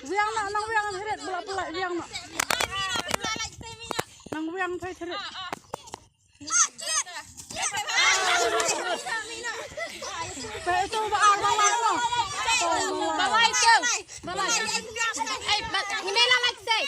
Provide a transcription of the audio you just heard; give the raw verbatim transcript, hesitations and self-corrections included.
Wiang na, nang wiang theret, bela pela wiang na. Nang wiang thai theret. Ba itu ba ar ba ar ba. Ba lai kau. Ba lai. Ai, ba, ni mela lai sei.